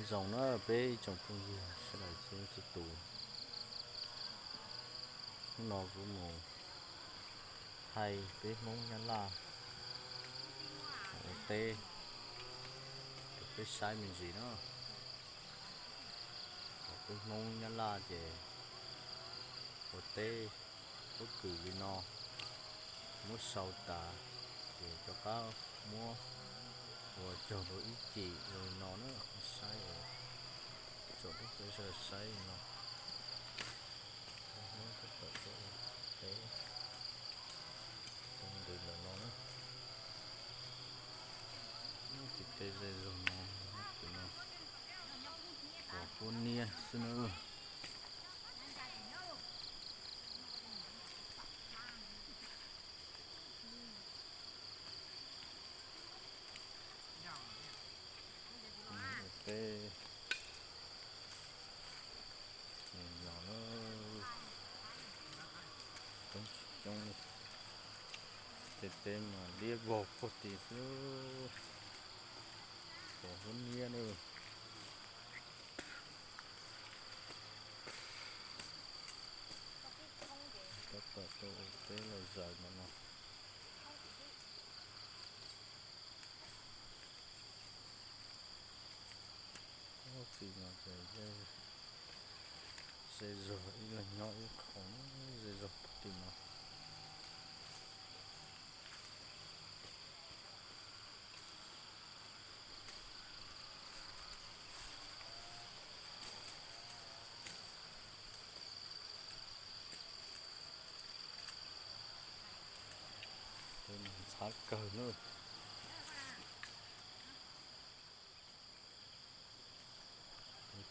Zoo na peb ib tsoom phooj ywg sawv daws txhua leej txhua tus, hnub no kuv mus thaij peb Hmoob Nyab Laj ua teb rau peb saib me ntsis na. Peb Hmoob Nyab Laj ces ua teb pob kws li no, muab sau tas ces rov qab muab ua cog dua ib cim ua li no na, saib, tsom rau peb sawv daws saib li no. Peb Hmoob tab tom ua teb ua ntws ntawm no na. Tus teb ze zog no, tus no pos huab niab xwb na. Teb no na, coob tsis coob li, tej teb mas liab vog puag tim xwb, pos huab niab na. Tab tom tuaj ua teb los zaws no no. Ub, tim no ces ze zog, ib leeg nyob ib qho, ze zog tim no. Teb no ntxhab kawg na.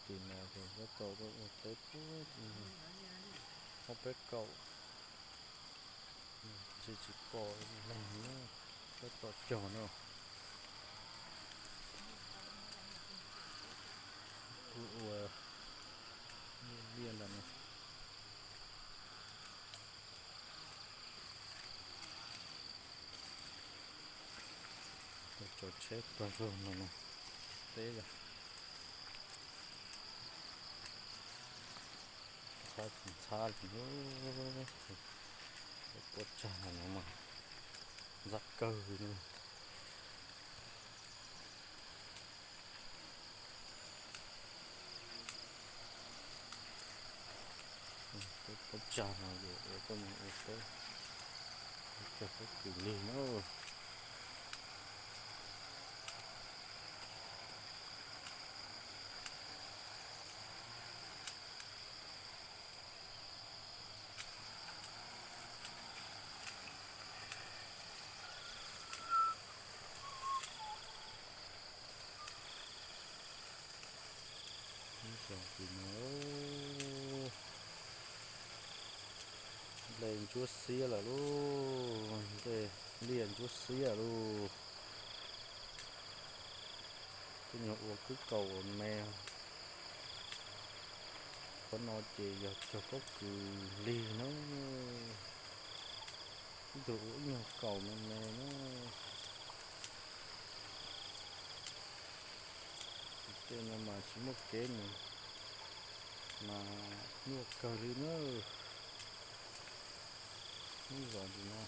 Tim no ces tab tom ua teb puag tim, ob peb kaum, ntshe tsis pom leeg na, tab tom cog no. Kuj ua liaj ntawm no. Tso tsheb tuag zog no no, teb yog ntxhab ntxhab li, pob tsag no mas ntxhab kawg li. Peb pob tsag no ces ua tuaj mus ua teb, ua cog pob kws lig na. Ib zaug tim no, nplej ntsuab xiab lawm lauj, nplej liaj ntsuab xiab lawm lauj. Twb nyuag ua kwb kaum me, qhov no ces yog cog pob kws lig na. Ib tug ua ib nyuag kaum me me na. Tej no mas tsis muaj kev mus mas nyuaj kawg li na. Hnub zaus ntawm no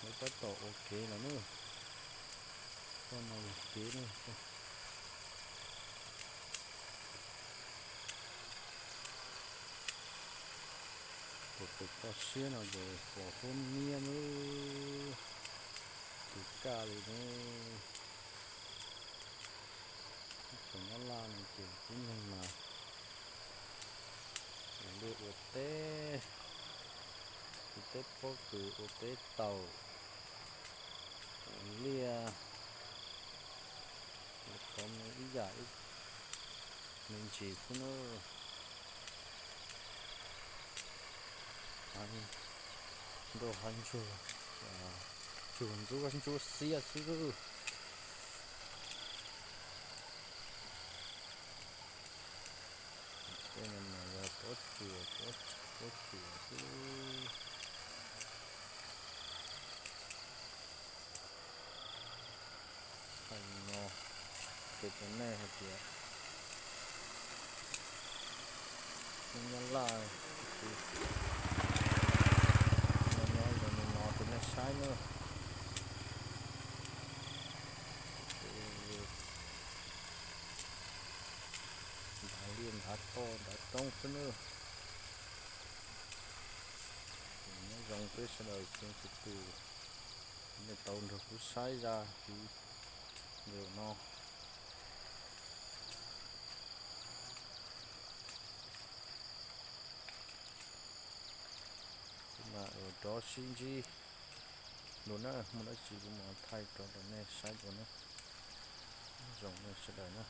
lawv tab tom ua kev lawm na. Toj no yog kev na. Tus pem toj siab no ces pos huab niab na, tus kaj li na. Ib tsoom Nyab Laj no ces tib neeg mas ua liaj ua teb, ua teb pob kws, ua teb taum, ua liaj, ua qhov me ib yam ib me ntsis xwb na. Nrauj hav ntsuag, tsuag ntsuab xiab xwb. Tej no mas yog pob tsuas, pob tsuas xwb. Thaij no, Rau nej hais tias nyob Nyab Laj, no nyob zoo li no rau nej saib na. Ntav liaj ntav toj ntav roob xwb na. Nyob zoo peb sawv daws txhua txhua tus, nej tau nrog kuv saib zaj video no. Kuv mam rov sib ntsib dua na, muaj dab tsi kuv mam thaij rau nej saib dua na. Nyob zoo nej sawv daws na.